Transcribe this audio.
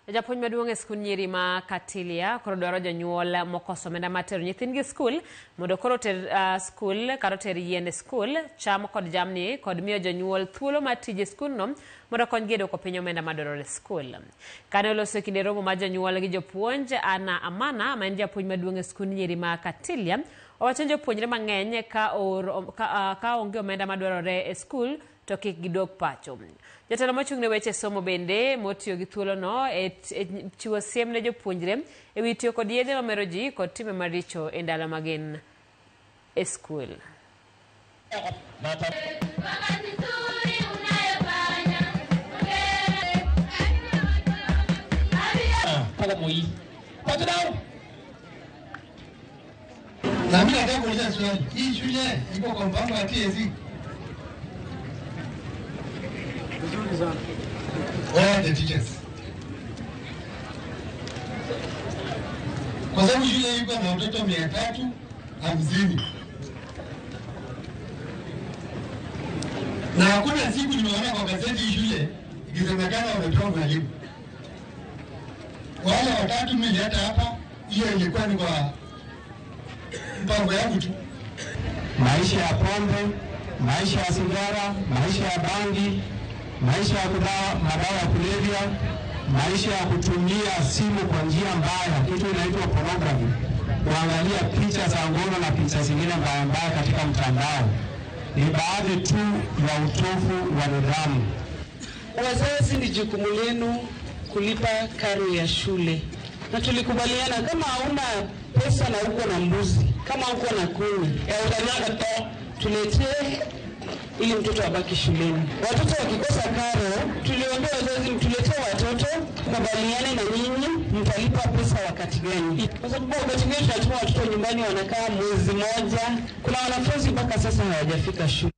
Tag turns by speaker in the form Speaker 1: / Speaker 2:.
Speaker 1: Japuonj maduong' e skund nyiri ma Katilia koro dwaro jonyuol mokoso omenda mar tero nyithindgi skul mondo koro oter skul kata oter yien e skul, cham kod jamni kod miyo jonyuol thuolo mar tije e skundno mondo okonygi e duoko piny omenda madwarore e skul. Kane oloso e kinde romo mar jonyuol gi jopuonj, Anna Amana ma en japuonj maduong' e skund nyiri ma Katilia owacho ni jopuonjre mang'eny ka onge omenda madwarore e skul to kik gidog pacho. Jatelo mochung' ne weche somo bende motiyo gi thuolono e chiwo siem ne jopuonjre e wi tiyo kod yedhe mamero ji kod timbe maricho e ndalo ma gin e skul.
Speaker 2: Na mimi nataka kuuliza swali. Hii shule iko kwa mpango wa TSC? Where are the teachers? Kwa sababu shule iko na watoto 350. Na hakuna siku nimeona kwa gazeti hii shule ikisemekana wamepewa mwalimu. Wale watatu nilileta hapa, hiyo ilikuwa ni kwa mpango yangu tu.
Speaker 3: Maisha ya pombe, maisha ya sigara, maisha ya bangi, maisha ya madawa ya kulevya, maisha ya kutumia simu kwa njia mbaya, kitu inaitwa pornography, kuangalia picha za ngono na picha zingine mbaya mbaya katika mtandao, ni baadhi tu ya utovu wa nidhamu.
Speaker 4: Wazazi, ni jukumu lenu kulipa karo ya shule, na tulikubaliana kama hauna pesa na uko na mbuzi, kama uko na kuni, tuletee ili mtoto abaki shuleni. Watoto wakikosa karo, tuliwaambia wazazi mtuletee watoto, kubaliane na nyinyi mtalipa pesa wakati gani. Kwa sababu wakati mwingine tunatuma watoto nyumbani wanakaa mwezi mmoja. Kuna wanafunzi mpaka sasa hawajafika shule.